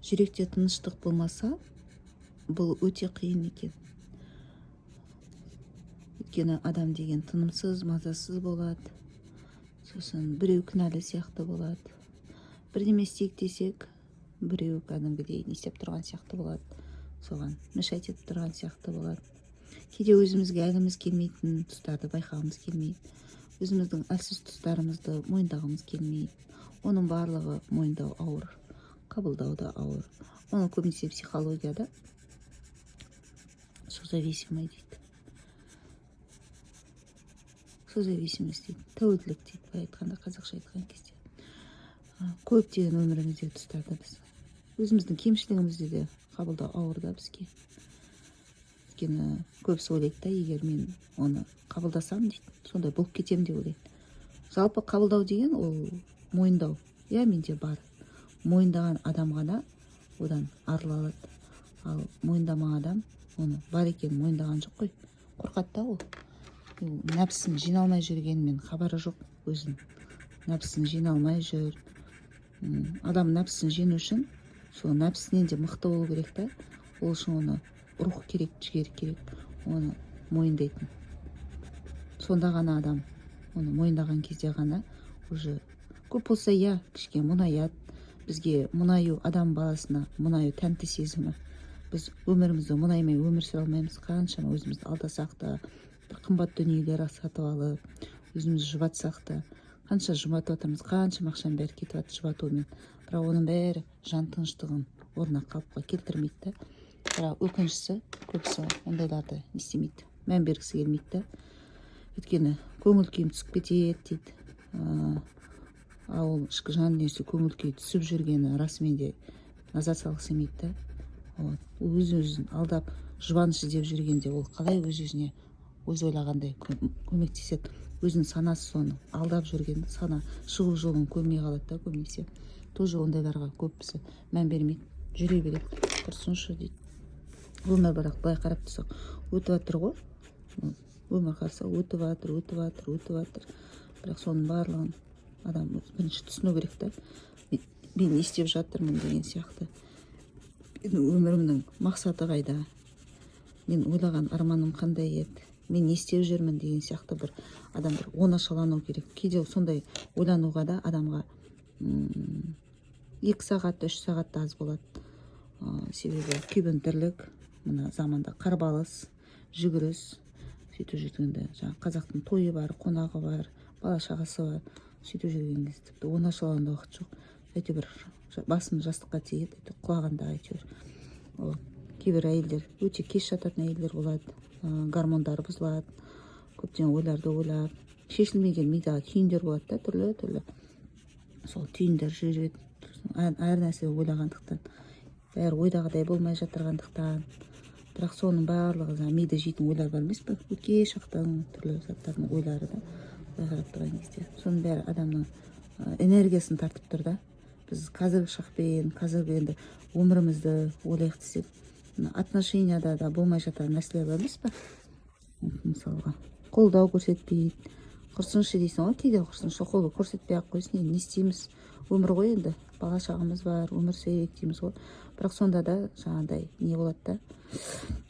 Жүректе тыныштық болмаса, бұл өте қиын екен, өйткені адам деген тынымсыз, мазасыз болады. Сосын біреу кінәлі сияқты болады. Бірдеме істейік десек, біреу кәдімгідей не істеп тұрған сияқты болады, соған мешать етіп тұрған сияқты болады. Кейде өзімізге әліміз келмейтін тұстарды байқағымыз келмейді, өзіміздің әлсіз тұстарымызды мойындағымыз келмейді. Оның барлығы мойындау ауыр, қабылдау да ауыр. Оны көбінесе психологияда созависимый дейді, созависимость дейді, тәуелділік дейді былай айтқанда, қазақша айтқан кезде. Көптеген өміріміздегі тұстарды біз өзіміздің кемшілігімізді де қабылдау ауыр да бізге, өйткені көбісі ойлайды да, егер мен оны қабылдасам дейді, сондай болып кетемін деп ойлайды. Жалпы қабылдау деген ол мойындау, иә, менде бар. Мойындаған адам ғана одан арыла алады. Ал мойындамаған адам оны бар екенін мойындаған жоқ қой, қорқады да. Ол нәпсісін жеңе алмай жүргенімен хабары жоқ, өзін нәпсісін жеңе алмай жүр. Адам нәпсісін жеңу үшін сол нәпсісінен де мықты болу керек та. Ол үшін оны рух керек, жігер керек, оны мойындайтын. Сонда ғана адам оны мойындаған кезде ғана уже көп болса, иә, кішкене мұңаяды. Бізге мұңаю, адам баласына мұңаю тәнті сезімі. Біз өмірімізді мұңаймай өмір сүре алмаймыз. Қаншама өзімізді алдасақ та, бір қымбат дүниелер сатып алып өзімізді жұбатсақ та, қанша жұбатып жатырмыз, қаншама ақшаның бәрі кетіп жатыр жұбатумен, бірақ оның бәрі жан тыныштығын орнына, қалыпқа келтірмейді да. Бірақ өкініштісі, көбісі ондайларды не істемейді, мән бергісі келмейді да, өйткені көңіл күйім түсіп кетеді дейді. Ал ол ішкі жан дүниесі, көңіл күйі түсіп жүргені расымен де назар салғысы келмейді да. Вот ол өз өзін алдап, жұбаныш іздеп жүргенде, ол қалай өз өзіне өзі ойлағандай көмектеседі? Өзінің санасы соны алдап жүрген, сана шығу жолын көрмей қалады да. Көбінесе тоже ондайларға көбісі мән бермейді, жүре береді. Құрсыншы дейді өмір. Бірақ былай қарап тұрсақ, өтіп жатыр ғой. Өмір қараса, өтіп жатыр, өтіп жатыр, өтіп жатыр. Бірақ соның барлығын адам өзі бірінші түсіну керек та, мен не істеп жатырмын деген сияқты, менің өмірімнің мақсаты қайда, мен ойлаған арманым қандай еді, мен не істеп жүрмін деген сияқты бір адам бір оңашалану керек. Кейде сондай ойлануға да адамға 2 сағат, 3 сағат та аз болады. Себебі күйбең тірлік, мына заманда қарбалыс, жүгіріс. Сөйтіп жүргенде жаңағы қазақтың тойы бар, қонағы бар, бала шағасы бар. Сөйтіп жүрген кезде тіпті оңашалануға уақыт жоқ. Әйтеуір басым жастыққа тиеді, әйтеуір құлағанда әйтеуір. Вот. Кейбір әйелдер, өте кеш жататын әйелдер болады, гормондары бұзылады, көптеген ойларды ойлап, шешілмеген мидағы түйіндер болады да, түрлі түрлі сол түйіндер жүреді. Сосын әр нәрсе ойлағандықтан, бәрі ойдағыдай болмай жатырғандықтан. Бірақ соның барлығы жаңағы миды жейтін ойлар бар емес пе, өткен шақтың түрлі заттардың ойлары да. Былай қарап тұрған кезде, соның бәрі адамның энергиясын тартып тұр да. Біз қазіргі шақпен, қазіргі енді өмірімізді ойлайық десек, мына отношенияда да болмай жатқан нәрселер бар емес пе? Мысалға, қолдау көрсетпейді. Құрсыншы дейсің ғой кейде, құрсыншы, қолдау көрсетпей ақ қойсын енді, не істейміз, өмір ғой енді, бала шағамыз бар, өмір сүрейік дейміз ғой. Бірақ сонда да жаңағыдай не болады да,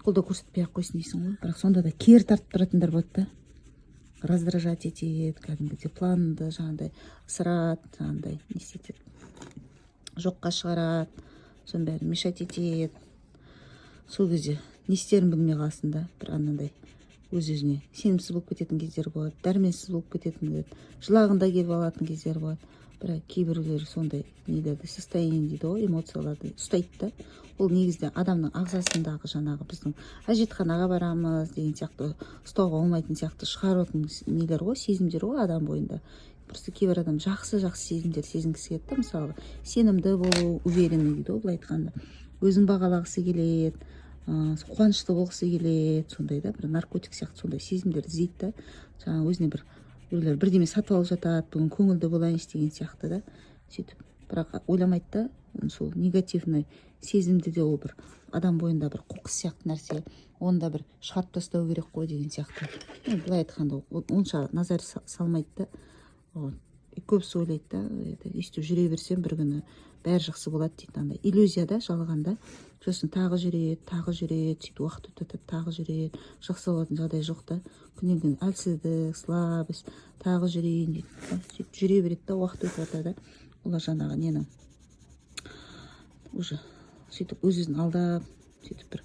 қолдау көрсетпей ақ қойсын дейсің ғой, бірақ сонда да кері тартып тұратындар болады да, раздражать етеді кәдімгідей, планды жаңағыдай ысырады, жаңағыдай не істетеді, жоққа шығарады, соның бәрін мешать етеді. Сол кезде не істерін білмей қаласың да, бір анандай өз өзіне сенімсіз болып кететін кездер болады, дәрменсіз болып кететін болады, жылағың да келіп алатын кездер болады. Бірақ кейбіреулер сондай нелерді, состояние дейді ғой, эмоцияларды ұстайды да. Ол негізінде адамның ағзасындағы жаңағы біздің әжетханаға барамыз деген сияқты, ұстауға болмайтын сияқты шығаратын нелер ғой, сезімдер ғой адам бойында. Просто кейбір адам жақсы жақсы сезімдер сезінгісі келеді да. Мысалға, сенімді болу, уверенный дейді ғой былай айтқанда, өзін бағалағысы келеді, қуанышты болғысы келеді. Сондай да бір наркотик сияқты сондай сезімдерді іздейді да. Жаңағы өзіне бір біреулер бірдеме сатып алып жатады, бүгін көңілді болайыншы деген сияқты да. Сөйтіп, бірақ ойламайды да, сол негативный сезімді де, ол бір адам бойында бір қоқыс сияқты нәрсе, оны да бір шығарып тастау керек қой деген сияқты. Ну, былай айтқанда, онша назар салмайды да. Вот. И көбісі ойлайды да, это, өйстіп жүре берсем, бір күні бәрі жақсы болады дейді. Андай иллюзия да, жалған да. Сосын тағы жүреді, тағы жүреді, сөйтіп уақыт өтіп, тағы жүреді. Жақсы болатын жағдай жоқ та. Күннен күн әлсіздік, слабость, тағы жүрейін дейді да. Сөйтіп жүре береді да, уақыт өтіп жатыр да. Олар жаңағы ненің уже сөйтіп өз өзін алдап, сөйтіп бір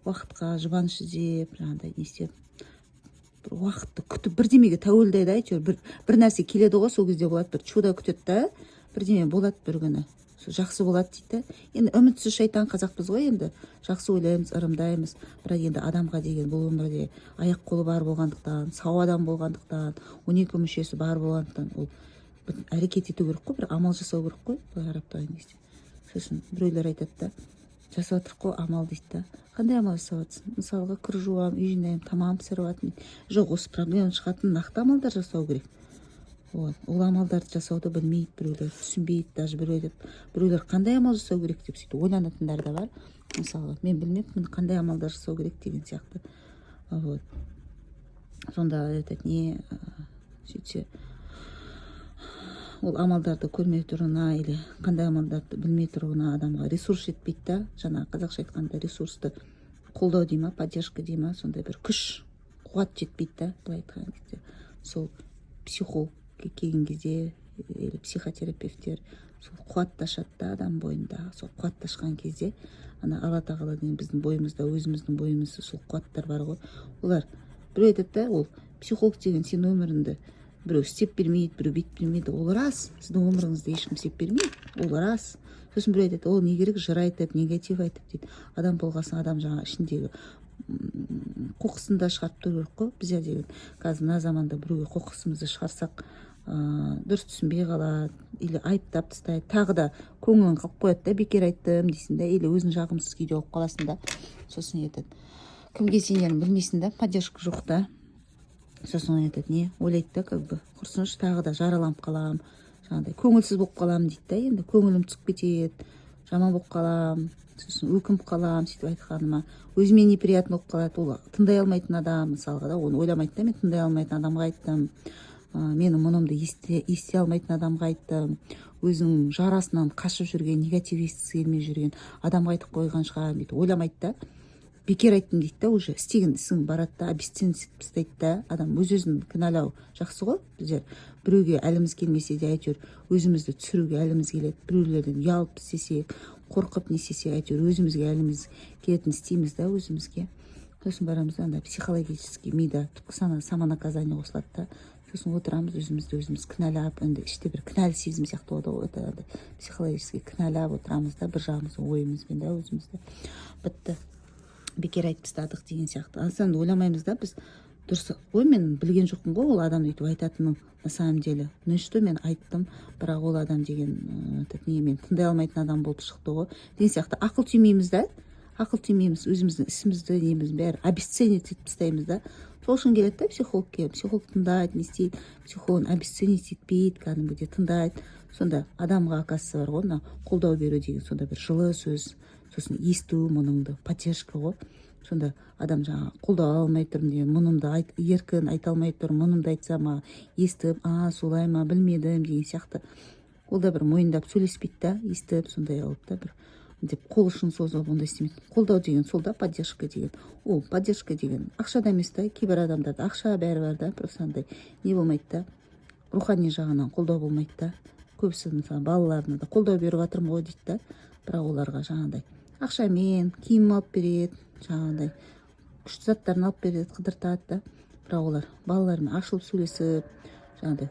уақытқа жұбаныш іздеп, жаңағыдай не істеп, бір уақытты күтіп, бірдемеге тәуелді да. Әйтеуір бір нәрсе келеді ғой, сол кезде болады, бір чудо күтеді да, бірдеме болады бір күні, сол жақсы болады дейді да. Енді үмітсіз шайтан, қазақпыз ғой енді, жақсы ойлаймыз, ырымдаймыз. Бірақ енді адамға деген бұл өмірде аяқ қолы бар болғандықтан, сау адам болғандықтан, 12 мүшесі бар болғандықтан, ол бір әрекет ету керек қой, бір амал жасау керек қой, былай қарап тұрған кезде. Сосын біреулер айтады да, жасап жатырық қой амал дейді да. Қандай амал жасап жатырсың? Мысалға, кір жуамын, үй жинаймын, тамақ пісіріп жатырмын дейді. Жоқ, осы проблема шығатын нақты амалдар жасау керек. Вот ол амалдарды жасауды білмейді біреулер, түсінбейді даже. Біреу айтады, біреулер қандай амал жасау керек деп сөйтіп ойланатындар да бар. Мысалға, мен білмеппін қандай амалдар жасау керек деген сияқты. Вот сонда этот не сөйтсе, ол амалдарды көрмей тұруына или қандай амалдарды білмей тұруына адамға ресурс жетпейді да. Жаңағы қазақша айтқанда, ресурсты қолдау дей ма, поддержка дей ма, сондай бір күш қуат жетпейді да, былай айтқан кезде. Сол психологке келген кезде или психотерапевттер сол қуатты ашады да адам бойында. Сол қуатты ашқан кезде ана Алла Тағала деген біздің бойымызда, өзіміздің бойымызда сол қуаттар бар ғой. Олар, біреу айтады да, ол психолог деген сен өміріңді біреу істеп бермейді, біреу бүйтіп бермейді. Ол рас, сіздің өміріңізді ешкім істеп бермейді, ол рас. Сосын біреу айтады, ол не керек жыр айтып, негатив айтып дейді. Адам болғасын, адам жаңағы ішіндегі қоқысын да шығарып тұру керек қой. Біздер деген қазір мына заманда біреуге қоқысымызды шығарсақ, дұрыс түсінбей қалады или айыптап тастайды, тағы да көңілің қалып қояды да, бекер айттым дейсің да, или өзің жағымсыз күйде болып қаласың да. Сосын айтады, кімге сенерін білмейсің да, поддержка жоқ та. Сосын айтады, не ойлайды да, как бы құрсыншы, тағы да жараланып қаламын, жаңағыдай көңілсіз болып қаламын дейді да. Енді көңілім түсіп кетеді, жаман болып қаламын, сосын өкініп қаламын сөйтіп айтқаныма, өзіме неприятно болып қалады. Ол тыңдай алмайтын адам, мысалға да, оны ойламайды да, мен тыңдай алмайтын адамға айттым, менің мұңымды ести алмайтын адамға айттым, өзінің жарасынан қашып жүрген, негатив естігісі келмей жүрген адамға айтып қойған шығармын дейді, ойламайды да. Бекер айттым дейді да. Уже істеген ісің барады да, обесценить етіп тастайды да. Адам өз өзін кінәлау жақсы ғой. Біздер біреуге әліміз келмесе де, әйтеуір өзімізді түсіруге әліміз келеді. Біреулерден ұялып істесек, қорқып не істесек, әйтеуір өзімізге әліміз келетінін істейміз да өзімізге. Сосын барамыз да, андай психологический мида түпкі сана, самонаказание қосылады да. Сосын отырамыз өзімізді өзіміз кінәлап. Енді іште бір кінәлі сезім сияқты болады ғой, это андай психологический кінәлап отырамыз да бір жағымыздың ойымызбен да өзімізді, бітті, бекер айтып тастадық деген сияқты. Ал самом ойламаймыз да біз, дұрыс ой, мен білген жоқпын ғой ол адам өйтіп айтатынын на самом деле. Ну и что, мен айттым, бірақ ол адам деген этот не, мен тыңдай алмайтын адам болып шықты ғой деген сияқты. Ақыл түймейміз да, ақыл түймейміз, өзіміздің ісімізді, неміздің бәрі обесценить етіп тастаймыз да. Сол үшін келеді да психологке. Психолог тыңдайды, не істейді, психологын обесценить етпейді, кәдімгідей тыңдайды. Сонда адамға, оказывается, бар ғой, мына қолдау беру деген сонда бір жылы сөз, сосын есту мұныңды, поддержка ғой. Сонда адам жаңағы қолдау ала алмай тұрмын деген, мұнымды айт, еркін айта алмай тұрмын, мұнымды айтсам, маған естіп, а, солай ма, білмедім деген сияқты, ол да бір мойындап сөйлеспейді да, естіп сондай алып та, бір деп қол ұшын созып, ондай істемейді. Қолдау деген сол да, поддержка деген. Ол поддержка деген ақшада емес та. Кейбір адамдарда ақша, бәрі бар да, просто андай не болмайды да, рухани жағынан қолдау болмайды да. Көбісі, мысалы, балаларына да қолдау беріп жатырмын ғой дейді да, бірақ оларға жаңағыдай ақшамен киім алып береді, жаңағыдай күшті заттарын алып береді, қыдыртады да. Бірақ олар балаларымен ашылып сөйлесіп, жаңағыдай,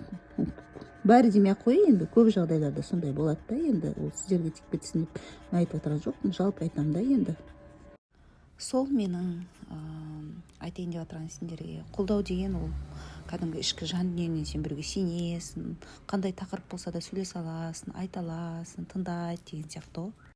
бәрі демей ақ қояйын енді, көп жағдайларда сондай болады да. Енді ол сіздерге тиіп кетсін деп мен айтып отырған жоқпын, жалпы айтамын да. Енді сол менің айтайын деп отырған сендерге, қолдау деген ол кәдімгі ішкі жан дүниеңнен сен біреуге сенесің, қандай тақырып болса да сөйлесе аласың, айта аласың, тыңдайды деген сияқты ғой.